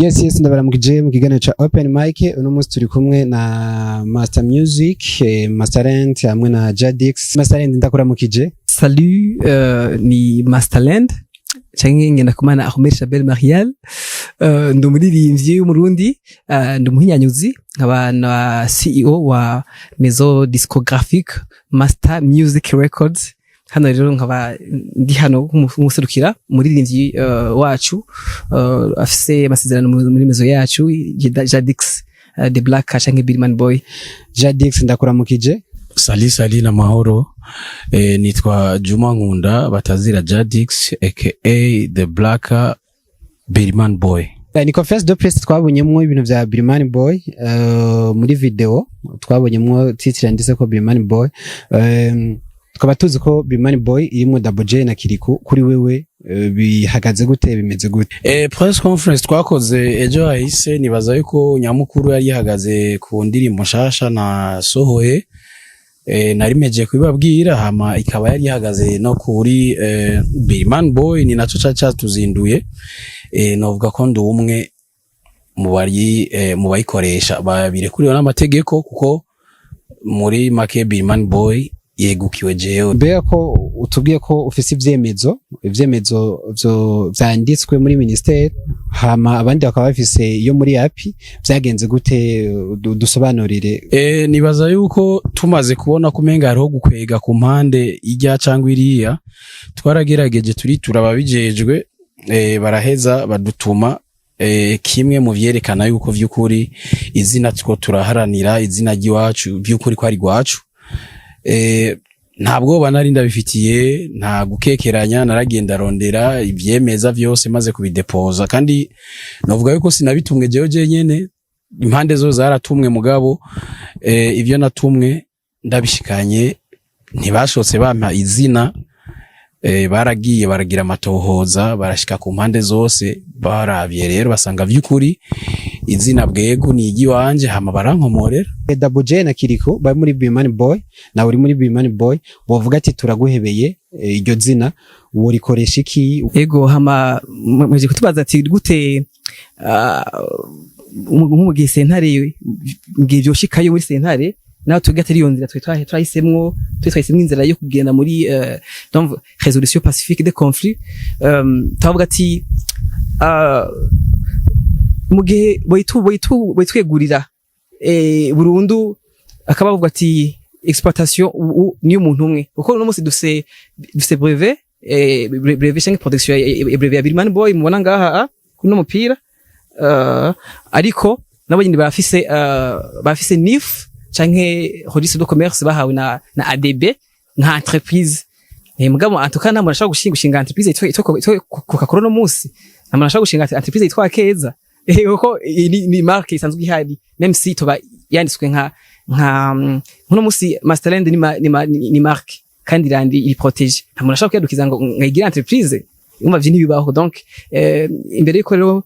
Yes, ndabaramukije mu kiganiro ca Open Mic. Uno munsi turi kumwe na Master Music, Masterland hamwe na Jadix. Masterland, ndakuramukije. Salut, ni Masterland canke Ngendakumana Ahmed Chabel Marial. Ndi umuririmbyi w'Umurundi, ndi umuhinyanyuzi, nkaba na CEO wa maison discographique Master Music Records. Hano rero nkaba ndi hano nk'umuserukira umuririmbyi wacu afise amasezerano muri maison yacu, Jadix The Black canke Billman Boy. Jadix, ndakuramukije. Salut, salut na mahoro. Nitwa Juma Nkunda batazira Jadix aka The Black Billman Boy. Ni conférence de presse twabonyemwo ibintu vya Billman Boy muri video twabonyemwo titre yanditse ko Billman Boy. Tukaba tuzi ko Billman Boy irimwo Double J na Kiriku. Kuri wewe bihagaze gute, bimeze gute? Press conference twakoze ejo hahise, nibaza yuko nyamukuru yari yihagaze ku ndirimbo nshasha nasohoye, nari meje kubibabwira, hama ikaba yari ihagaze no kuri Billman Boy, ni naco caca catuzinduye. Novuga ko ndi umwe mu bari mu bayikoresha babirekuriwe n'amategeko, kuko muri make Billman Boy yegukiwe jewe. Mbega ko utubwiye ko ufise ivyemezo vyo vyanditswe muri ministère, hama abandi bakaba bafise iyo muri API, vyagenze gute? Dusobanurire. Nibaza yuko tumaze kubona ko umenga hariho gukwega ku mpande ijya cyangwa iriya, twaragerageje turitura ababijejwe, baraheza badutuma kimwe mu vyerekana yuko vy'ukuri izina two turaharanira, izina ry'iwacu, vy'ukuri ko ari rwacu. Nta bwoba nari ndabifitiye, nta gukekeranya, naragenda rondera ivyemeza vyose maze kubidepoza. Kandi novuga yuko sinabitumwe jewe jenyene, impande zo zaratumwe, mugabo ivyo natumwe ndabishikanye, ntibashotse bampa izina. Baragiye baragira amatohoza, barashika ku mpande zose, baravye rero basanga vy'ukuri izina bwegu ni iry'iwanje, hama barankomorera. Double J na Kiriko bari muri Bimani Boy, nawe uri muri Bimani Boy, bovuga ati turaguhebeye iryo zina, worikoresha iki? Ego, hama muje kutubaza ati gute nko mu gihe sentare, mu gihe vyoshikayo muri sentare, naho twebwe atari iyo nzira twe twahisemwo, twe twahisemwo inzira yo kugenda muri donc résolution pacifique des conflits. Twavuga ati mu gihe boyitwegurira burundu, akaba bavuga ati exploitation ni umuntu umwe, kuko uno munsi dufise brevet, brevet canke protection ya brevet ya Birman Boy mubona ngaha kuno mupira, ariko nabo nyine barafise NIF canke registre de commerce bahawe na ADB nka entreprise. Mugabo en tout cas nta muntu ashobora gushinga entreprise yitwa Coca-Cola no munsi, nta muntu ashobora gushinga entreprise yitwa Keza, kuko iyi ni marque isanzwe ihari, même si toba yanditswe nka nkuno munsi Masterland ni marque kandi irandi iri protégée, nta muntu ashobora kwiyadukiza ngo ngayigira entreprise. Umva, vyo ntibibaho. Donc imbere yuko rero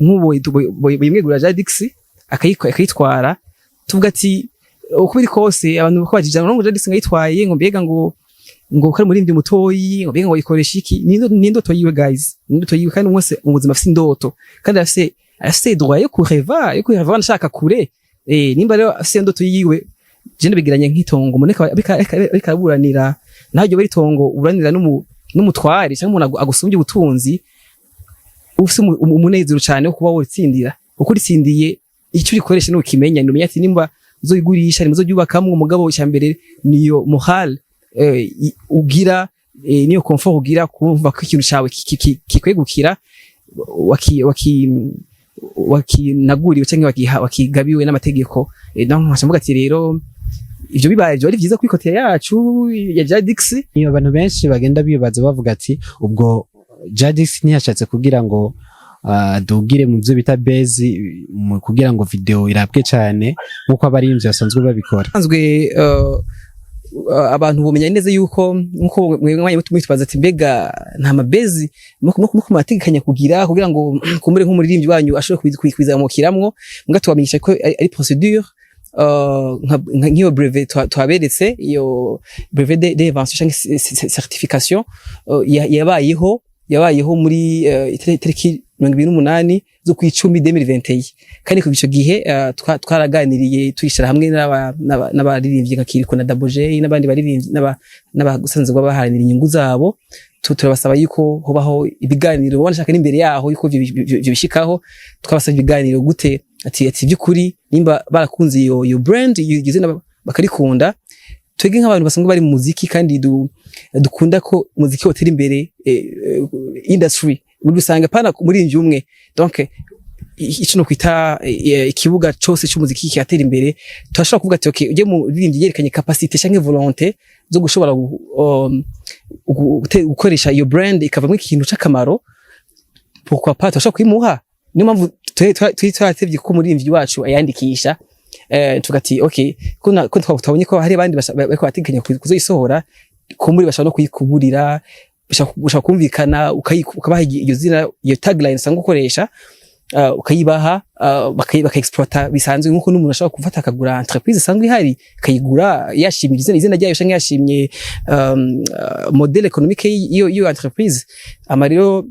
nk'ubu bimwegura Jadix akayitwara, tuvuga ati uko biri kose abantu bako bajija ngo Jadix ngayitwaye, ngo mbega ngo kari umuririmbyi mutoyi, ngo mbega ngo yikoresha iki? Ni indoto yiwe, guys, ni indoto yiwe. Kandi umwe mu buzima afise indoto, kandi afise droit yo kureva anashaka kure. Nimba rero afise indoto yiwe, je ndabigiranye nk'itongo umuntu ariko araburanira, naho iryo bari itongo uburanira n'umutware cyangwa umuntu agusumbya ubutunzi, ufise umunezero cyane wo kuba woritsindira, kuko uritsindiye icyo urikoresha nukimenya, numenya ati nimba uzoyigurisha, nimba uzoryubakamwo. Umugabo cya mbere niyo morale ugira, niyo confort ugira kumva ko ikintu cawe kikwegukira, waki wakinaguriwe cyangwa wakigabiwe n'amategeko. Donc nkaca mvuga ati rero ivyo bibaye byo ari vyiza kuri côté yacu ya Jadix. Niyo abantu benshi bagenda bibaza bavuga ati ubwo Jadix ntiyashatse kugira ngo adugire mu byo bita buzz, mu kugira ngo video irabwe cyane nkuko abaririmbyi basanzwe babikora. Sanzwe abantu bomenya neza yuko nkuko mwe mwitwaza ati mbega nta ma buzz muko mategekanya kugira ngo kumbure nk'umuririmbyi wanyu ashobore kwizamukiramwo, mbwa tubamenyesha ko ari procédure nk'iyo brevet twaberetse, iyo brevet d'invention canke certification yabayeho muri itariki 28 z'ukwicumi 2021. Kandi kuva ico gihe twaraganiriye, twicara hamwe n'abaririmbyi nka Kirikou na Double J n'abandi baririmbyi n'abasanzwe baharanira inyungu zabo. Turabasaba yuko hobaho ibiganiro, wanashaka n'imbere yaho yuko ivyo bishikaho. Twabasaba ibiganiro gute ati by'ukuri nimba barakunze iyo brand, iyo zina bakarikunda, twebwe nk'abantu basanzwe bari mu muziki kandi dukunda ko umuziki wotera imbere, industry muri rusange, pana muri umwe. Donc ico no kwita ikibuga cose c'umuziki kiratera imbere. Turashobora kuvuga ati: "Okay, ujye mu ririmbyi yerekanye capacité canke volonté zo gushobora gukoresha iyo brand ikavamo ikintu c'akamaro, pourquoi pas?" Turashobora kuyimuha. Niyo mpamvu twe twaratevye ko umuririmbyi wacu ayandikisha, tugati: "Okay, ko twabonye ko hari abandi bariko barategekanya kuzoyisohora, kumburi bashobora no kuyikugurira, bashobora kumvikana, ukabaha iryo zina, iyo tagline usanzwe ukoresha, ukayibaha, bakaexploita bisanzwe, nkuko n'umuntu ashobora gufata akagura entreprise isanzwe ihari, akayigura yashimye izina ryayo canke yashimye modèle économique y'iyo entreprise." Ama rero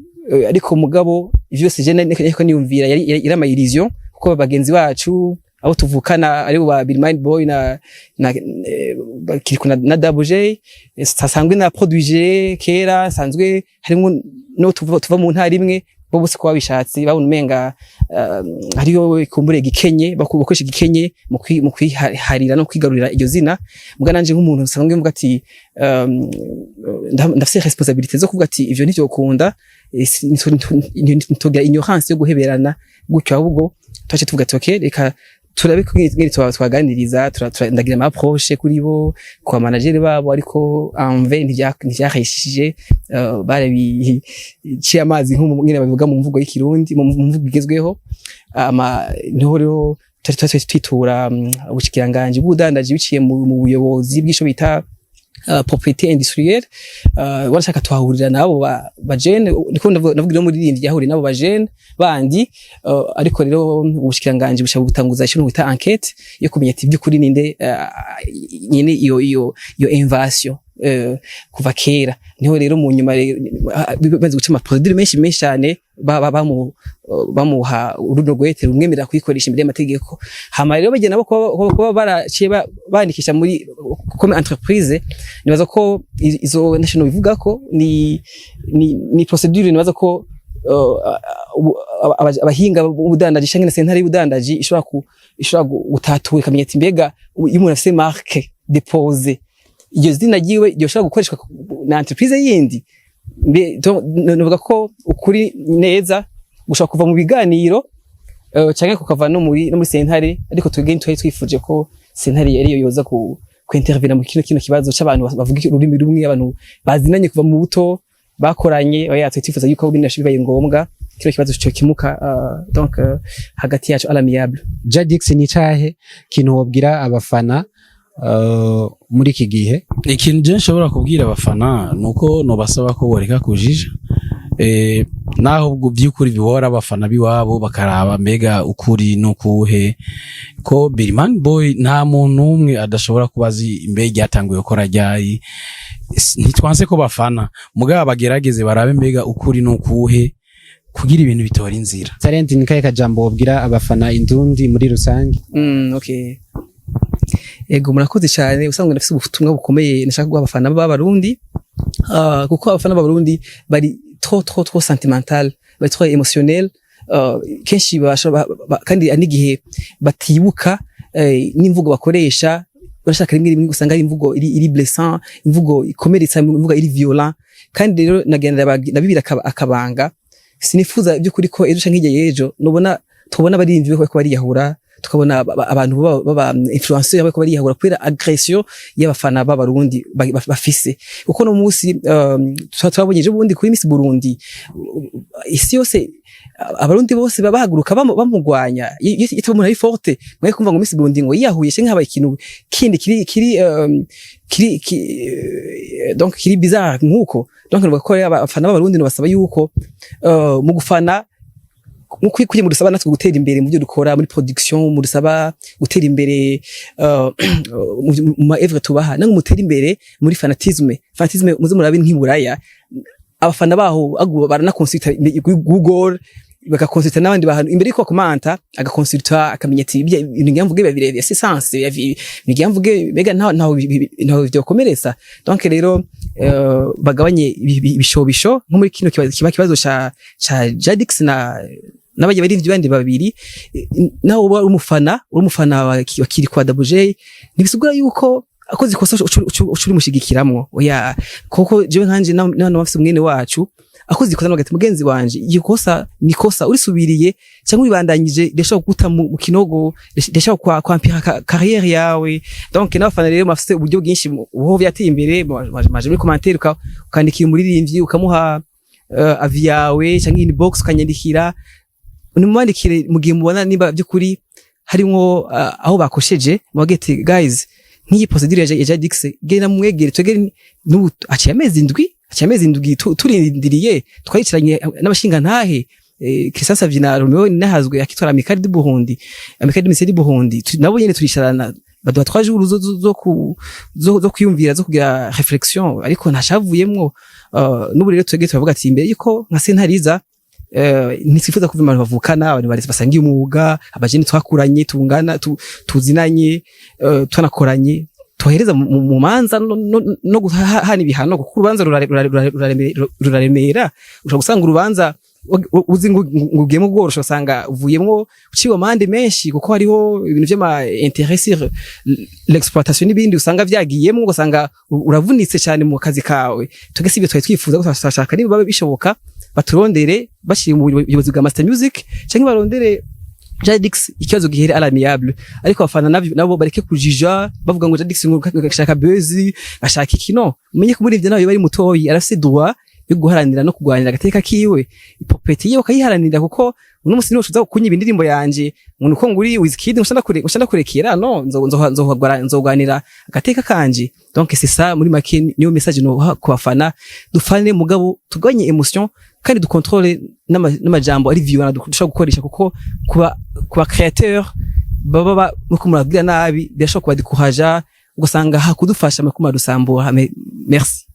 ariko mugabo ivyo byose je nariko niyumvira yari ama illusion, kuko bagenzi bacu abo tuvukana aribo ba Bill Boy na Kirikou na Double J, sasanzwe na produire kera, sanzwe harimo no tuva mu ntara imwe, bo bose kuba babishatse babona umenga hariyo ikumbure gikenye, bakoresha igikenye mu kwiharira no kwigarurira iryo zina. Mbwa nanje nk'umuntu nsanzwe mvuga ati ndafise responsabilité zo kuvuga ati ivyo ntivyokunda, ntitugira ignorance yo guheberana gutyo, ahubwo twace tuvuga ati: "Okay, reka turabe ko ngene twaganiriza." Ndagira ama approche kuri bo, kwa manager babo, ariko en vain, ntivyaheshije, barabiciye amazi nk'umu babivuga mu mvugo y'ikirundi, mu mvugo igezweho. Ama niho rero twari twitura ubushikiranganji bw'ubudandaji biciye mu buyobozi bw'ico bita propriété industrielle. Warashaka tuhahurira nabo ba jeune, niko ndavuga rero muririmbyi yahuriye nabo ba jeune bandi, ariko rero ubushikiranganji bushaka gutanguza ikintu bita enquête yo kumenya ati by'ukuri ninde nyene iyo invasion kuva kera. Niho rero mu nyuma bimaze guca ama procédure menshi menshi cyane, bamuha uruno rwete rumwemerera kuyikoresha imbere y'amategeko. Hama rero bagenda nabo kuba baraciye bandikisha muri comme entreprise, nibaza ko izo national bivuga ko ni procédure, nibaza ko abahinga b'ubudandaji canke na sentare y'ubudandaji ishobora gutatura, ikamenya ati mbega iyo umuntu afise marque déposée, iryo zina ryiwe ryoshobora gukoreshwa na entreprise yindi. Novuga ko ukuri neza gushobora kuva mu biganiro canke kukava no muri sentare, ariko twebwe twari twifuje ko sentare yari yoza ku intervenir mu kino kibazo c'abantu bavuga ururimi rumwe, abantu bazinanye kuva mu buto, bakoranye. Oya, twari twifuza yuko bino bibaye ngombwa kino kibazo cyo kimuka, donc hagati yacu à l'amiable. Jadix, ni cahe kintu wobwira abafana muri iki gihe? Ikintu je nshobora kubwira abafana nuko nobasaba ko boreka kujija, naho ubwo by'ukuri bihora abafana biwabo, bakaraba mbega ukuri nukuhe, ko Birman Boy nta muntu umwe adashobora kuba azi imbega yatanguye gukora ryari. Ntitwanse ko bafana, mugabo bagerageze barabe mbega ukuri nukuhe kugira ibintu bitora inzira. Talent, ni kahe kajambo wobwira abafana indundi muri rusange? Okay. Ego, murakoze cyane. Usanzwe ndafise ubutumwa bukomeye nashaka guha abafana b'Abarundi, kuko abafana b'Abarundi bari trop trop trop sentimental, bari trop émotionnel, kenshi babasha kandi hari n'igihe batibuka n'imvugo bakoresha. Urashaka rimwe rimwe usanga ari imvugo iri blessant, imvugo ikomeretsa, imvugo iri violent. Kandi rero nagenda ndabibira akabanga, sinifuza by'ukuri ko ejo canke hirya y'ejo nubona tubona abaririmbyi bariko bariyahura, tukabona abantu baba influenceur bariko bariyahura kubera agression y'abafana b'Abarundi bafise. Kuko no munsi twabonye ejo bundi kuri Miss Burundi, isi yose, Abarundi bose babahaguruka bamugwanya. Iyo umuntu ari forte, mwe kumva ngo Miss Burundi ngo yiyahuye canke habaye ikintu kindi kiri donc kiri bizarre nkuko. Donc nuvuga ko rero abafana b'Abarundi nobasaba yuko mu gufana nkuko kugira ngo dusaba natwe gutera imbere mu byo dukora muri production, mu dusaba gutera imbere mu ma œuvre tubaha, namwe mutera imbere muri fanatisme. Fanatisme muze murabe nk'iburaya, abafana baho baranaconsulta Google. bagakonsulta n'abandi bantu imbere yuko bakomanta, agakonsulta akamenya ati: "Ibyo ibintu ngira mvuge biba bifise sens, ngira mvuge mbega ntaho vyokomeretsa." Donc rero bagabanye ibishobisho nko muri kino kiba kibazo ca Jadix na n'abajya barivyo bandi babiri. Nawe uba uri umufana wa Kirikou, Double J, ntibisigura yuko akoze ikosa uca urimushigikiramwo. Oya, kuko jewe nkanje nano bafise mwene wacu akoze ikosa, nagati mugenzi wanje, iyo kosa ni kosa, urisubiriye cyangwa uribandanyije rirashobora kuguta mu kinogo, rirashobora kwampira carrière yawe. Donc n'abafana rero bafise uburyo bwinshi uho vyateye imbere, maje muri commentaire ukandikira umuririmbyi, ukamuha avis yawe, cyangwa inbox ukanyandikira. Nimumwandikire mu gihe mubona niba by'ukuri harimwo aho bakosheje, mubabwire ati: "Guys, nk'iyi procédure ya Jadix, genda mumwegere." Twegere n'ubu haciye amezi 7 turindiriye. Twayicaranye n'abashingantahe Christian Savy na Romeo Nahazwe akitwara Amicale du Burundi, Amicale du Musiciens du Burundi. Nabo nyene turicarana, baduha 3 jours zo kwiyumvira, zo kugira réflexion, ariko ntashavuyemwo. N'ubu rero twebwe turavuga ati imbere yuko nka sentariza ntitwifuza kuva abantu bavukana, abantu barese basangiye umwuga, abajeni twakuranye, tungana, tuzinanye, twanakoranye, tuhereza mu manza no guhana ibihano, kuko urubanza ruraremera. Ushobora gusanga urubanza uzi ngo ugiyemo bworosha, usanga uvuyemwo uciwe amande menshi, kuko hariho ibintu vy'ama intérêt sur l'exploitation n'ibindi usanga vyagiyemwo, ugasanga uravunitse cyane mu kazi kawe. Twebwe si ibyo twari twifuza ko twashaka. Niba babe bishoboka, baturondere bashyire mu buyobozi bwa Master Music cyangwa barondere Jadix, ikibazo gihere à l'amiable. Ariko abafana nabo bareke kujija bavuga ngo Jadix ngo gashaka buzz, gashaka iki. No umenye ko muri ivyo nawe bari mutoyi, arafise droit yo guharanira no kurwanira agateka kiwe, propriété yiwe akayiharanira, kuko uno musi niho uza kunyiba indirimbo yanje ngo nuko nguri Wizkid ngo ndakurekera. No nzogwanira agateka kanje. Donc c'est ça, muri make niyo message no ku bafana: dufane, mugabo tugabanye émotion kandi dukontrole n'amajambo ari violent dushobora gukoresha, kuko kuba créateur baba nuko murabwira nabi birashobora kubadikuhaja, ugasanga hakudufasha muriko muradusambura. Merci.